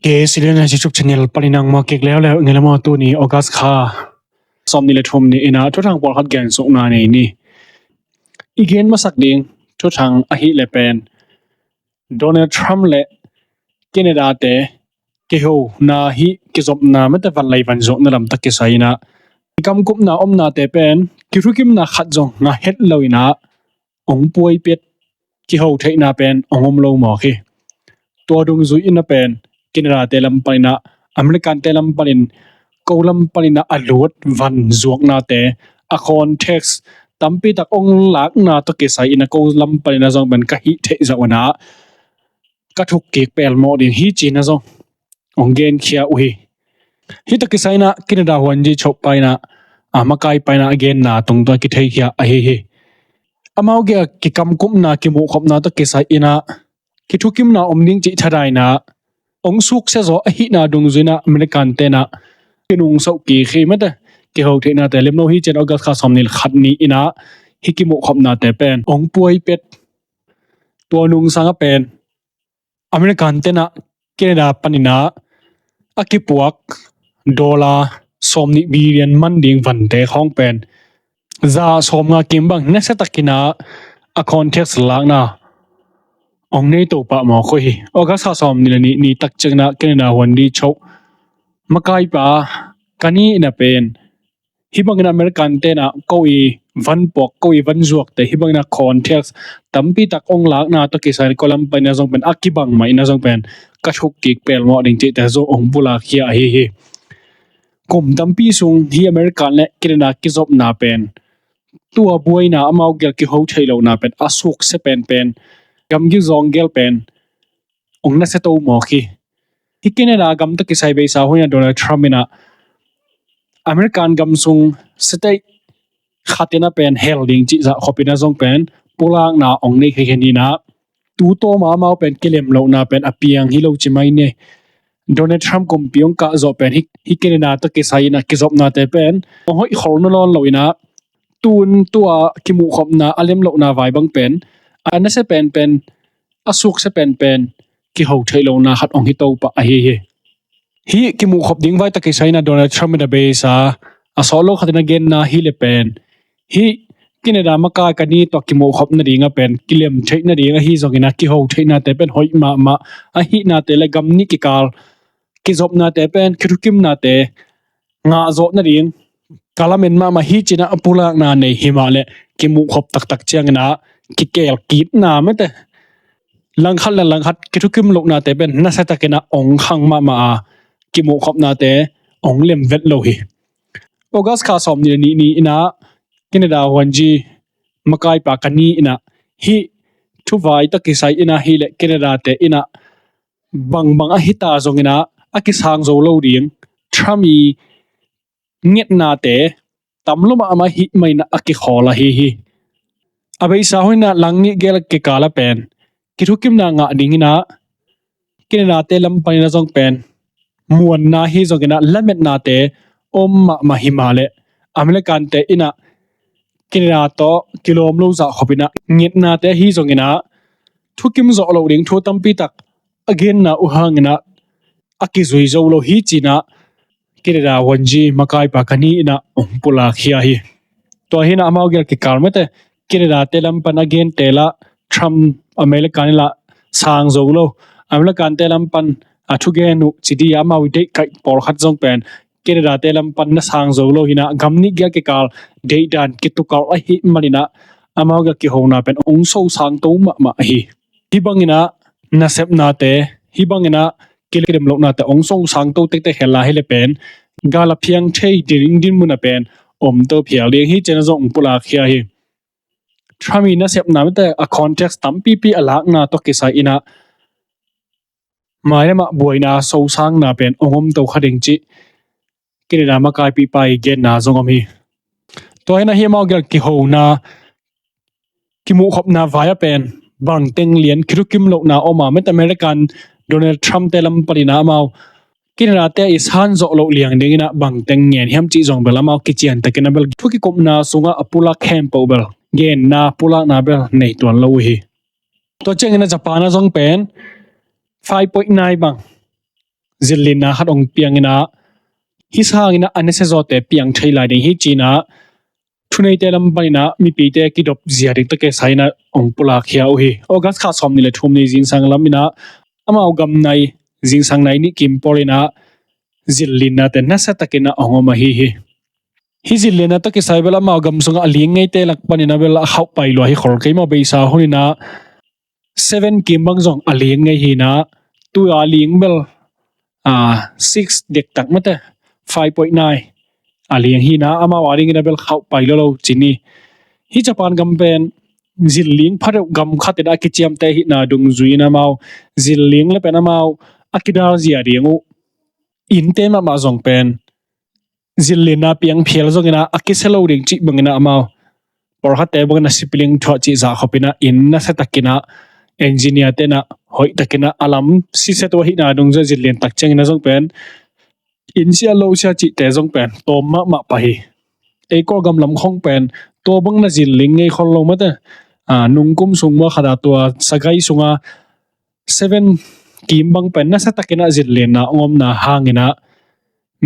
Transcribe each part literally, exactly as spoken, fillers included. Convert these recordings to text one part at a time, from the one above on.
Kei Silian a YouTube channel panin nang mua kik leuleu ngei le maw. Tuni August kha sawm nih le thum ni in ah thuthang pawlkhat gen sukna nei ni. I gen masak ding thuthang ahih leh pen Donald Trump le Canada te kihona hi, kizopna mete van lei van zuakna lam tawh kisai in ah i kamkupna omnate pen kithukimna khat zong ngah het lo in ah ong puai pet, kiho theihna pen ong om lo mawk hi. Tua dungzui in ah pen Canada te lam panin ah, American te lam panin, ko lam panin ah a lut van zuaknate, a context tampi tak ong lakna tawh kisai in ah ko lam panin ah zong pen ka hih theih zah un ah ka thuk kik pelmawh ding hi ci-in ah zong ong genkhia uh hi. Hih tawh kisai in ah Canada huanzi chokpa in ah, a makaipa in ah a genna tung tawh a kitheihkhia ahi hi. Amau gel kikamkupna, kimuhkhopna tawh kisai in ah kithukimna om ding cih thadaina ong suksia zaw ahihna dungzui in ah American te in ah kinungsauh kik hi mete, kiho theihnate lem lo hi. Cian August kha sawm nih le khat ni in ah hih kimuhkhopnate pen ong puai pet. Tua nungsang ah pen American te in ah Canada panin ah a kipuak dollar sawm nih billion man ding vante khawng pen za sawmnga kim bang nasia takin ah a context lakna ong nei to pah mawk uh hi. August kha sawm nih le nih ni tak ciangin ah Canada huanzi chok makaipa Carney in ah pen hih bangin ah American te in ah ko i van puak, ko i van zuakte, hih bangin ah context tampi tak ong lakna tawh kisai ko lam panin ah zong pen a kibang mah in ah zong pen ka thuk kik pelmawh ding cihte zong ong pulakkhia ahi hi. Kum tampi sung hih American le Canada kizopna pen, tua buaina, amau gel kiho thei lohna pen a suksia penpen, gamgi zawng gel pen ong nasia to mawk hi. Hih Canada gam tawh kisai beisa hun in ah Donald Trump in ah American gam sung state khat in ah pen hel ding cih zah khop in ah zong pen pulakna ong nei khe khen in ah, tu tawm a amau pen kilem lohna pen a piang hi lo ci mai ni. Donald Trump kumpi ong kah zawh pen hih, hih Canada tawh kisai in ah kizopnate pen ong hoih khol nawn lo in ah, tun tua kimuhkhopna a lem lohna vai bang pen a nasia penpen, a suksia penpen kiho theih lohna khat ong hi to pah ahi hi. Hih kimuhkhop ding vai tawh kisai in ah Donald Trump in ah beisa a sawt lo khat in ah genna hi leh pen, hih Canada makai Carney tawh kimuhkhop nading ah pen, kilem theih nading ahi zongin ah kiho theihnate pen hoih mahmah ahihnate le gam nih kikal kizopnate pen, kithukimnate ngah zawh nading ka lamen mahmah hi ci-in ah a pulakna nei hi mah leh, kimuhkhop taktak ciangin ah kikel kitna mete, langkhat le langkhat kithukim lohnate pen nasia takin ah ong khang mahmah a, kimuhkhopnate ong lem vet lo hi. August kha sawm nih le nih ni in ah Canada huanzi makaipa Carney in ah hih thuvai tawh kisai in ah hi leh Canada te in ah bangbang ahi ta zongin ah a kisang zo lo ding Trump i ngetnate tam lo mahmah hi mah in ah a kikhawl ahi hi. A beisa hun in ah lang nih gel kikal ah pen kithukimna ngah dingin ah Canada te lam panin ah zong pen muanna hi zongin ah lametnate om mahmah hi mah leh, American te in ah Canada tawh kilawm lo zah khop in ah ngetnate ahi zongin ah thukim zawh loh ding thu tampi tak a genna uh hangin ah a kizui zo lo hi ci-in ah Canada huanzi makaipa Carney in ah ong pulakkhia hi. Tua hi in ah amau gel kikal mete, Canada te lam pan a gente lah Trump, American lah sang zo lo, American te lam pan a thugen uh ci ding a amau i deih kaih pawlkhat zong pen Canada te lam pan na sang zo lo hi in ah, gam nih gel kikal deihdan kitukalh ahih manin ah amau gel kihona pen ong sosang to mahmah hi. Hih bangin ah nasepnate, hih bangin ah kilem lohnate ong sosang to tektek hen la hi leh pen gal a phiang thei ding dinmun ah pen om to phial ding hi ci-in ah zong ong pulakkhia hi. Trump i nasepna mete, a context tampipi a lakna tawh kisai in ah mai le mah buaina sosangna pen ong om to kha ding cih Canada makaipipa i genna zong om hi. Tua hi in ah hih amau gel kihona, kimuhkhopna vai ah pen bangteng lian kithukim lohna om a, mete American Donald Trump te lam panin ah amau Canada te i san zawh loh liang dingin ah bangteng ngen hiam cih zong bel amau kician takin ah bel thu kikupna sungah a pulak khempeuh bel genna pulakna bel nei tuan lo uh hi. Tua ciangin ah Japan ah zong pen five point nine bang zillinna khat hong piang in ah, hih sangin ah a nasia zawte piang thei lai ding hi ci-in ah, thuneite lam panin ah mipite kidop zia ding tawh kisai in ah hong pulak khia uh hi. August kha sawmnih le thum ni zingsang lam in ah amau gam nai zingsang nai nih kim pawl in ah zillinnate nasia takin ah hong om ahi hi. Hih zillinna tawh kisai bel amau gam sungah a ling ngeite lak panin ah bel a khauh pai lua hi khol kei maw, beisa hun in ah seven kim bang zong a ling ngei hi in ah, tu-a ling bel ah, six dektak mate, five point nine a ling hi in ah, amau a dingin ah bel khauh pai lo lo ci ni. Hih Japan gam pen zilling pha deuh gam khat in ah a kiciamteh ahihna dungzui in ah amau zilling le pen amau a kidal zia ding uh. Innte mahmah zong pen zillinna piang phial zongin ah a kisia lo ding cih bangin ah amau pawlkhatte bangin ah sipiling thuah cih zah khopin ah inn nasia takin ah engineer-te in ah hoih takin ah a lam sisia tua ahihna dungzui zillin tak ciangin ah zong pen inn sia lo sia cihte zong pen tawm mahmah pah hi. Ei Kawlgam lam khong pen tua bang na zilling ngei khol lo mate. Ah, nungkum sung mua khat ah tua sagai sunga seven kim bang pen nasia takin ah zillinna hong omna hangin ah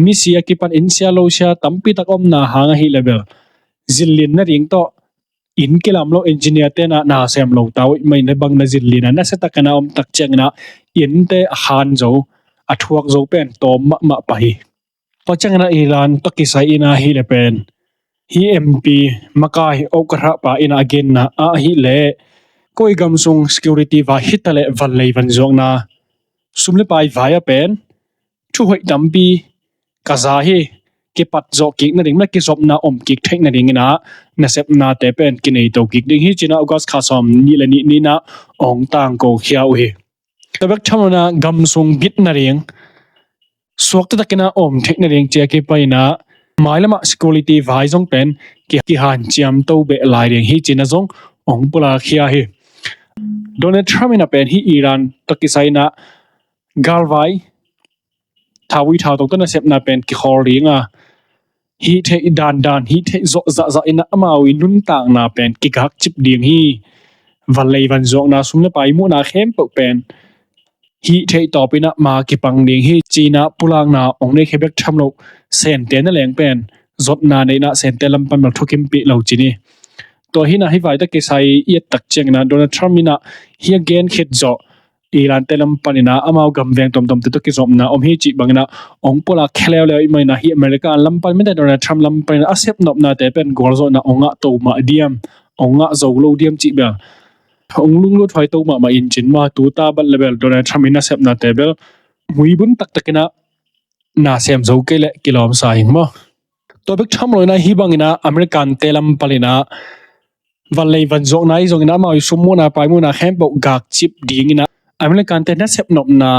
misi a kipan inn sia lo sia tampi tak omna hang ahih leh bel zillin nading tawh inn kilam lo engineer-te in ah na sem lo ta uh ahih manin ah bang na zillin ah nasia takin ah om tak ciangin ah innte a khan zo, a thuak zo pen tawm mahmah pah hi. Tua ciangin ah Iran tawh kisai in ah ahih leh pen hih M P makai oh ka hrah pa in ah a genna ah ahih leh koi gam sung security vai hi ta leh van lei van zuakna sum le pai vai ah pen thu hoih tampi ka za hi, kipat zawh kik nading mate kizopna om kik theih nadingin ah nasepnate pen kinei to kik ding hi ci-in ah August kha sawmnih le nih ni-in ah hong tangko khia uh hi. Tua bek tham lo-in ah gam sung bit nading, suakta takin ah om theih nading ci-a kipan in ah mailam ah security vai zong pen ki, kihanciam to beh lai ding hi ci-in ah zong hong pulak khia hi. Donald Trump in ah pen hih Iran tawh kisai in ah galvai thauvui thautau tawh nasepna pen kikhawl ding a, hih theih dandan, hih theih zawh zahzah in ah amau i nuntakna pen kigakcip ding hi. Van lei van zuakna, sum le pai muhna khempeuh pen hih theih tawpin ah ma kipang ding hi ci-in ah pulakna hong nei khia bek tham lo, Sente na leng pen zotna nei in ah Sente lam pan bel thukimpih lo ci ni. Tua hi-in ah hih vai tawh kisai i et tak ciangin ah Donald Trump in ah hih a gen khit zawh Iran-te lam panin ah amau gam veng tuamtuamte tawh kizopna om hi cih bangin ah hong pulak khia leuleu ahih manin ah hih America lam pan mate Donald Trump lam panin ah a sep nopnate pen gualzawhna hong ngah to mah diam, hong ngah zo lo diam cih bel hong lunglut huai to mahmah in cin mah, tu ta bat le bel Donald Trump i nasepnate bel muibun taktakin ah na sem zo kei leh kilawm sa ing maw. Tua bek tham lo-in ah hih bangin ah American-te lam panin ah van lei van zuakna hi zongin ah amau i sum muhna pai muhna khempeuh gakcip dingin ah American-te nasep nopna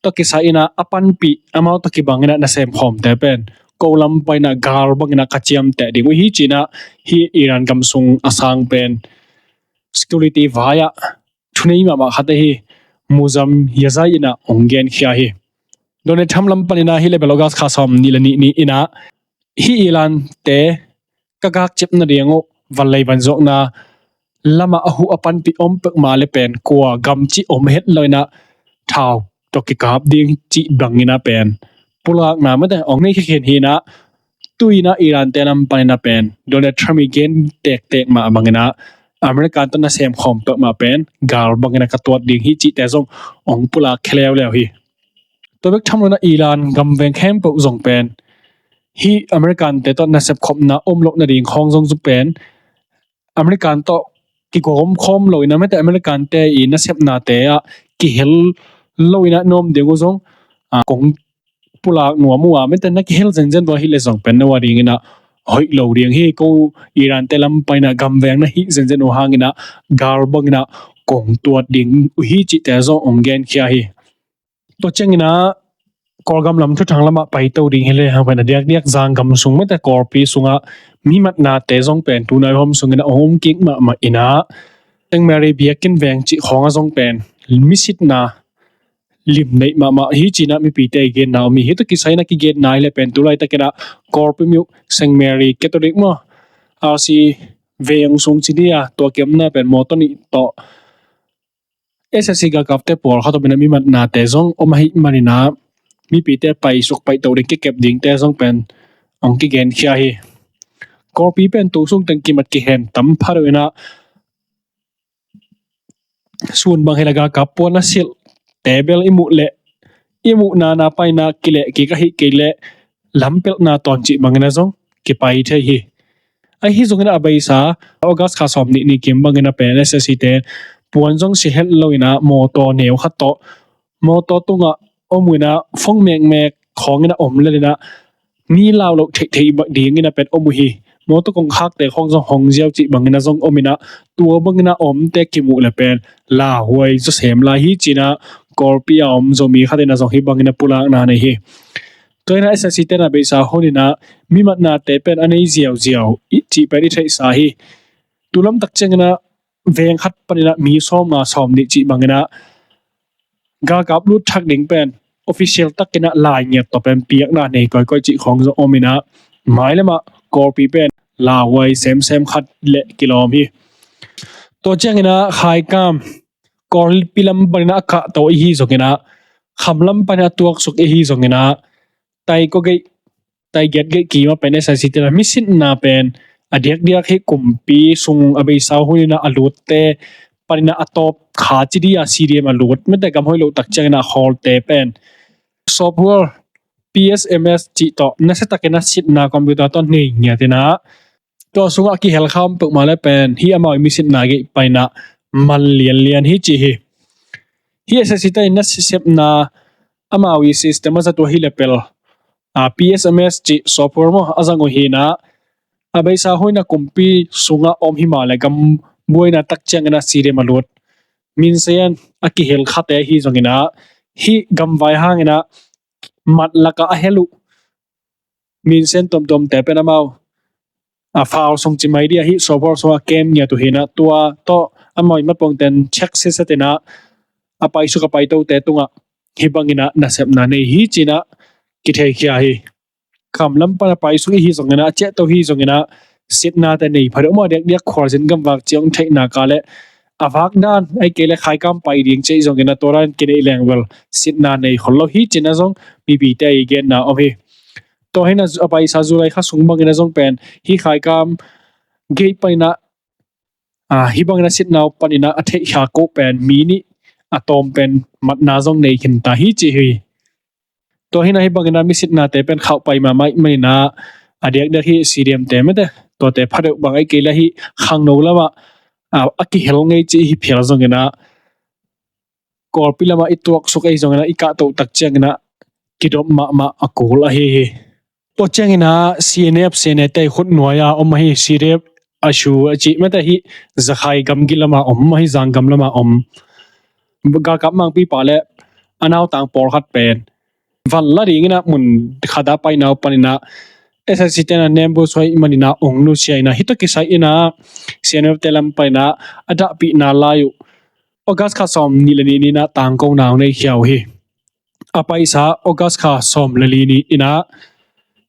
tawh kisai in ah a panpih amau tawh kibangin ah nasem khawmte pen ko lam panin ah gal bangin ah ka ciamteh ding uh hi ci-in ah hih Iran gam sung a sang pen security vai-ah thunei mahmah khat ahi Muzam Yazai in ah hong genkhia hi. Donald Trump lam panin ah hih leh bel August kha sawmnih le nih ni-in ah hih Iran-te ka gakcip nading uh van lei van zuakna lamah a huh a panpih om peuhmah leh pen kua gam cih om het lo-in ah thau tawh kikap ding cih bangin ah pen pulakna mate hong nei khia khin hi-in ah tu-in ah Iran-te lam panin ah pen Donald Trump i gen tektek mah bangin ah American tawh nasem khawm peuhmah pen gal bangin ah ka tuat ding hi cihte zong hong pulak khia leuleu hi. Tua bek tham lo-in ah Iran gam veng khempeuh zong pen hih American-te tawh nasep khopna om loh nading khawng zong zong pen American tawh kigawm khawm lo-in ah mate American-te i nasepnate ah kihel lo-in ah na om ding uh zong, ah, kong pulak nuam uh a, mate na kihel zenzen uh ahih leh zong pen no a dingin ah hoih lo ding hi. Ko Iran-te lam panin ah gam veng na hih zenzen uh hangin ah gal bangin ah kong tuat ding uh hi cihte zong hong genkhia hi. Tua ciangin ah Kawlgam lam thuthang lamah paito ding hi lehang pen a diakdiak Zang gam sung mate Kawlpi sungah mi matnate zong pen tunai hawm sungin ah hong om kik mahmah in ah Saint Mary biakinn veng cih khawngah zong pen misitna lim neih mahmah hi ci-in ah mipite i genna om hi. Hih tawh kisai-in ah kigenna hi leh pen tu laitakin ah Kawlpi mi uh Saint Mary Catholic maw, R C veng sung ci ni a, tua kiamna pen mawtaw nih tawh S S C galkapte pawlkhat om in ah mi matnate zong om ahih manin ah mipite paisuk paito ding kikep dingte zong pen hong kigenkhia hi. Kawlpi pen tu sung teng kimat kihen tam pha deuh inah sun bang hi la galkap puan a silh tebel i muh leh i muh nana paina kileh kik ahi kei leh lampelhna tawn cih bangin a zong kipai thei hi. Ahi zongin a beisa August kha sawm nih ni kim bangin a pen SAC te puan zong si het lo inah mawtaw neu khat tawh mawtaw tungah om inah fong mekmek khawng inah om lel inah mi lau loh theihtheih dingin a pen om uh hi. Mawtaw kongkhakte khawng zong hong ziau cih bangin a zong om inah tua bangin a omte kimuh le pen lauhuai zaw sem lai hi cinah Kawlpi a om Zomi khat inah zong hi bangin a pulakna nei hi. Tua inah SAC tenah beisa hun inah mi matnate pen a nei ziauziau cih pen i theihsa hi. Tulam tak cianginah veng khat paninah mi sawm nga sawm nih cih banginah galkap lut thak ding pen official takinah lai ngiat tawh pen piakna nei koikoi cih khawng zong om inah mai lamah Kawlpi pen lauhuai semsem khat le kilawm hi. Tua cianginah Khaikam Kawlpi lam paninah a kahto ihi zonginah Kham lam paninah a tuaksuk ihi zonginah tai ko geih tai giat geih kima pen SAC tenah misitna pen a diakdiak hi kumpi sung a beisa hun inah a lutte paninah a tawp kha ci dia CDM a lut mete gam hoih loh tak cianginah a khawlte pen software PSMS cih tawh nasiatakin a sitna computer tawh nei ngiat inah tua sungah a kihel kha om peuhmah le pen hi amau i misitna geih paninah man lianlian hi ci hi. Hi SAC tenah nasepna amau i system a zat uh ahi le pel a PSMS cih software maw a zang uh hinah a beisa hun inah kumpi sungah om hi mah le gam buaina tak cianginah CDM a lut minsen a kihel khate hi zonginah hi gamvai hanginah mat lakah a hel uh minsen tuamtuamte pen amau a file sung ci mai dia hi software sungah kem ngiat uh hinah tua tawh amau i matpongten check siasia inah a paisuk a paitote tungah hi banginah nasepna nei hi cinah kitheikhia hi. Kham lam pan a paisuk ihi zonginah a ciahto hi zonginah sitnate nei pha deuh maw diakdiak khualzin gamvak ciang theihna ka le a vak dan ahi kei le Khaikam pai ding cih zonginah tua dan kineih leng vel sitna nei khol lo hi cinah zong mipite i genna om hi. Tua hinah a paisa July kha sung banginah zong pen hi Khaikam geih paninah a hi banginah sitna uh paninah a theihkhia koh pen mi nih a tawm pen matna zong nei khinta hi ci hi. Tua hinah hi banginah misitnate pen khauh pai mahmah ih maninah a diakdiak hi CDM te mete tuate pha deuh bang ahi kei le hi khangno lamah a kihel ngei ci hi phial zonginah Kawlpi lamah i tuaksuk ahi zonginah i kahtoh tak cianginah kidop mahmah a kul ahi hi. Tua cianginah CNF CNA te khut nuai-a om ahi CDF a su a cih mete hi Zakhai gamgi lamah om ahi Zanggam lamah om galkap mangpipa le a nautang pawlkhat pen van la dinginah mun khat a paina uh paninah SAC tenah nembu suai maninah ong nusia inah hi tawh kisai inah CNF te lam paninah a dahpihna lai uh August kha sawm nih le nih ninah tangkona ong neikhia uh hi. A paisa August kha sawm le li ni inah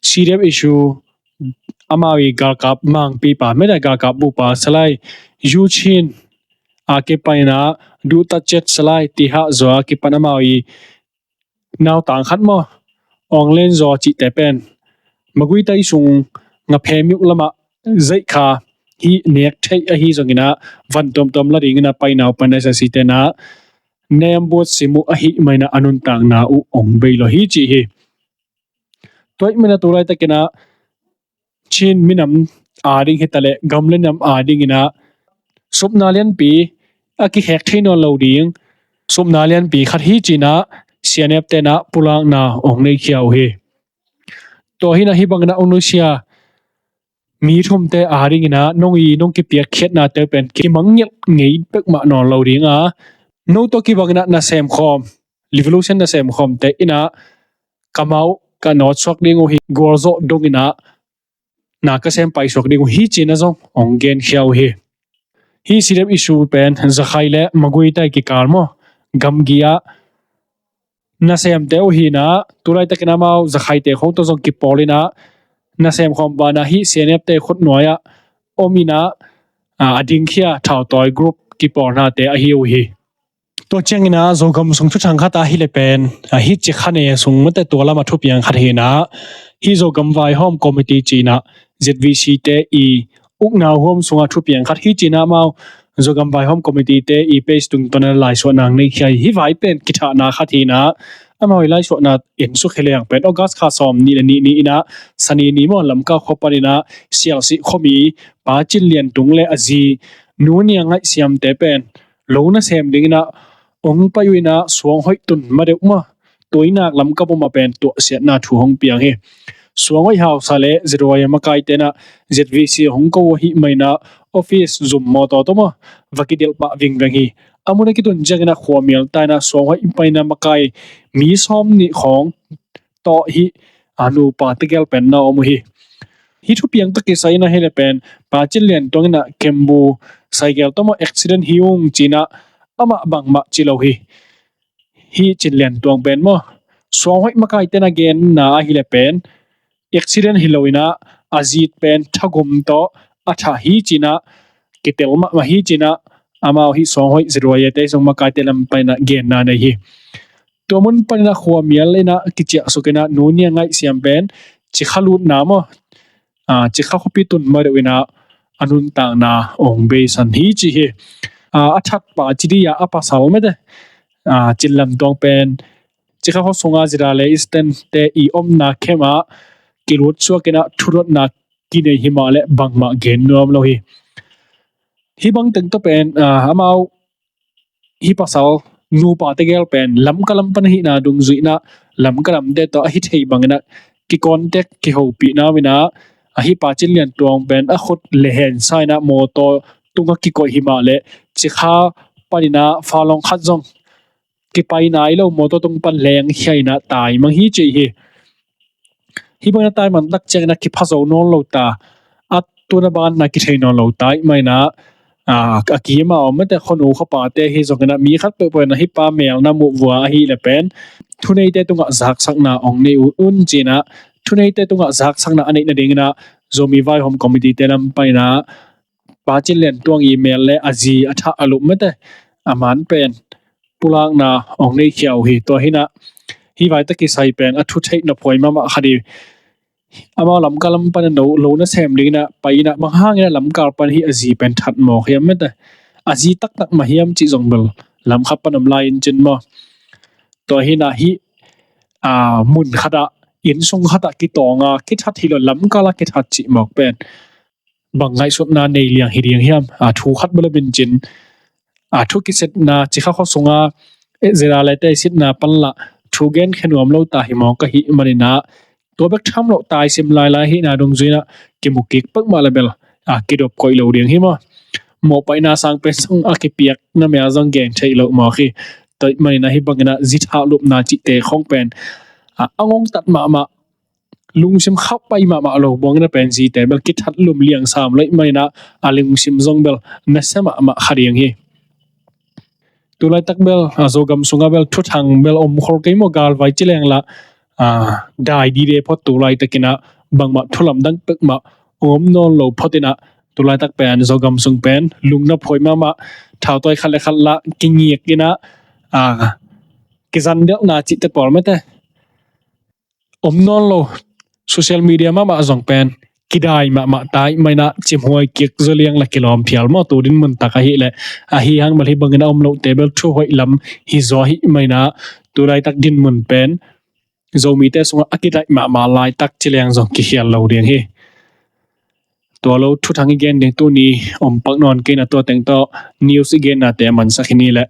CDF issue amau i galkap mangpipa mete galkap bupa Salai Yuchin a kipan inah duhtatcet Salai Tihah zaw a kipan amau i nautang khat maw Aung Len zaw cihte pen Maguitai sung Ngaphe miuk lamah zaih kha hi nek theih ahi zonginah van tuamtuam la dinginah paina uh pan SAC tenah nembuat sim uh ahi mainah a nuntakna uh ong bei lo hi ci hi. Tua ih maninah tu laitakinah Chin minam a ding hitaleh gam le nam a dinginah supna lianpi a kikhek thei nawn lo ding supna lianpi khat hi cinah CNF tenah pulakna ong neikhia uh hi. Tua hinah hi banginah ong nusia mi thumte a dinginah nong i nong kipiakkhiatnate pen kimangngilh ngei peuhmah nawn lo dinga no tawh kibanginah nasem khawm revolution nasem khawmte inah kamau ka nawtsuak ding uh hi gualzawh donginah na ka sem paisuak ding uh hi cinah zong ong genkhia uh hi. Hi CDF issue pen Zakhai le Maguitai kikal maw gamgi ah nasemte uh hinah tu laitakin amau Zakhaite khawng tawh zong kipawl inah nasem khawm banah hi CNF te khutnuai ah om inah a dingkhia thautawi group kipawlnate ahi uh hi. Tua ciangin ah Zogam sung thuthang khat ah hi le pen, a hi ci kha ne sung mate tua lam a thupiang khat hi in ah, hi Zogam Vaihawm Committee ci in ah Z V C te i ukna huam sungah thupiang khat hi ci in ah amau Zogam Vaihawm Committee te i page tungtawn a laisuahna nei khia hi. Hi vai pen kithahna khat hi in ah, amau i laisuahna en suk hi leng pen August kha sawm nih le nih ni in ah, Sani ni maw, Lamka khua pan in ah Sialsih khuami Pa Cin Lian Tung le a zi Nu Nia Ngaih Siam te pen lo nasem ding in ah ong pai uh in ah suang hoih tun ma deuh maw, tuinak Lamka pum ah pen tuahsiatna thu hong piang hi. Suang hoih hausa le Z Y A makaite in ah Z V C hong ko uh ahih manin ah office zum mawtaw tawh maw va kidelh pah vingveng hi. A mun a kitun ciangin ah khuamial ta in ah suang hoih pai in ah makai mi sawm nih khawng tawh hih a nupa tegel pen na om uh hi. Hih thupiang tawh kisai in ah hi le pen Pa Cin Lian Tung in ah kembu cycle tawh maw accident hi ung ci in ah amah bangmah ci lo hi. Hih Cin Lian Tung pen maw, suang hoih makaite in ah genna ah hi le pen accident hi lo in ah a zi pen thagum tawh a thah hi ci in ah kitel mahmah hi ci in ah amau hih suang hoih Z Y A te sung makaite lam pan in ah genna nei hi. Tua mun pan in ah khuamial in ah kiciahsuk in ah Nu Nia Ngaih Siam pen Cikha lutna maw, a, Cikha khuapi tun ma deuh in ah a nuntakna ong beisan hi ci hi. A, a thatpa ci dih a, a pasal mate, a, Cin Lian Tung pen Cikha khua sunga Zira le Eastern te i omna khem ah kilut suak in ah thudotna kinei hi mah le bangmah gen nuam lo hi. Hih bang teng tawh pen, a, amau hih pasal nupa tegel pen Lamka lam pan ahihna dungzui in ah Lamka lamte tawh a hi thei bang in ah kicontact kihopih na om in ah, a hih Pa Cin Lian Tung pen a khut le hen sa in ah mawtaw tungah kikoih hi mah le Cikha pan in ah falawng khat zong kipai nai lo, mawtaw tung pan leng khia in ah tai mang hi ci hi. Hih bang in ah tai mang tak ciangin ah kipha zo nawn lo ta, a tun a ban in ah kithei nawn lo ta ahih manin ah, a, a kim a om mate khuanu khuapate hi zong in ah mi khat peuhpeuh in ah hih pa mel na muh vua ahih le pen thuneite tungah zaksakna ong nei uh un ci in ah, thuneite tungah zaksakna a neih nading in ah Zomi Vaihawm Committee te lam pan in ah Pa Cin Lian Tung i mel le a zi a thah a lup mate a man pen pulakna ong nei khia uh hi. Tua hi in ah hih vai tawh kisai pen a thu theih nophuai mahmah khat hi. Amau Lamka lam pan a lo, lo nasem ding in ah pai in ah bang hangin ah lamkal pan hih a zi pen that mawk hiam mate, a zi taktak mah hiam cih zong bel lam khat pan om lai in cin maw. Tua hi in ah hih, a, mun khat ah, inn sung khat ah kitawng a kithat hi lo, lamkal ah kithat cih mawk pen bang ngaihsutna nei liang hi ding hiam? A, thu khat bel om in cin, a, thu kisitna Cikha khua sunga, eh, Zira le te sitna pan lah thu gen khe nuam lo ta hi mawk ahih manin ah tua bek tham loh tai sim lailai ahihna dungzui in ah kimu kik pek mah le bel, a, kidop koih lo ding hi maw. Mawhpaihna sang pen zong a kipiakna mel zong gen theih loh mawk hi. Tua ahih manin ah hih bangin ah zi thah lupna cihte khawng pen, a, a ngongtat mahmah, lungsim khauh pai mahmah lo buang in ah pen zite bel kithat lum liang sam lo ahih manin ah a lungsim zong bel nasia mahmah kha ding hi. Tu laitak bel, a, Zogam sungah bel thuthang bel om khol kei maw, galvai ci leng lah, a, dai dide phot tu laitakin ah bangmah thu lamdang pek mah om nawn lo phot in ah tu laitak pen Zogam sung pen lungna phuai mahmah, thautawi khat le khat lah kingik in ah, a, kizandelhna cihte pawl mate om nawn lo. Social media mahmah zong pen kidai mahmah ta ahih manin ah cimhuai kik zaw liang lah kilawm phial maw, tu dinmun tak ahih leh. Ahi hang bel hih bangin a om lohte bel thu hoih lam hi zaw ahih manin ah tu laitak dinmun pen Zomite sungah a kidaih mahmah laitak ci leng zong kikhial lo ding hi. Tua lo thuthang i gen ding tuni om pak nawn kei in ah tua teng tawh news i gennate a mansak hi ni leh.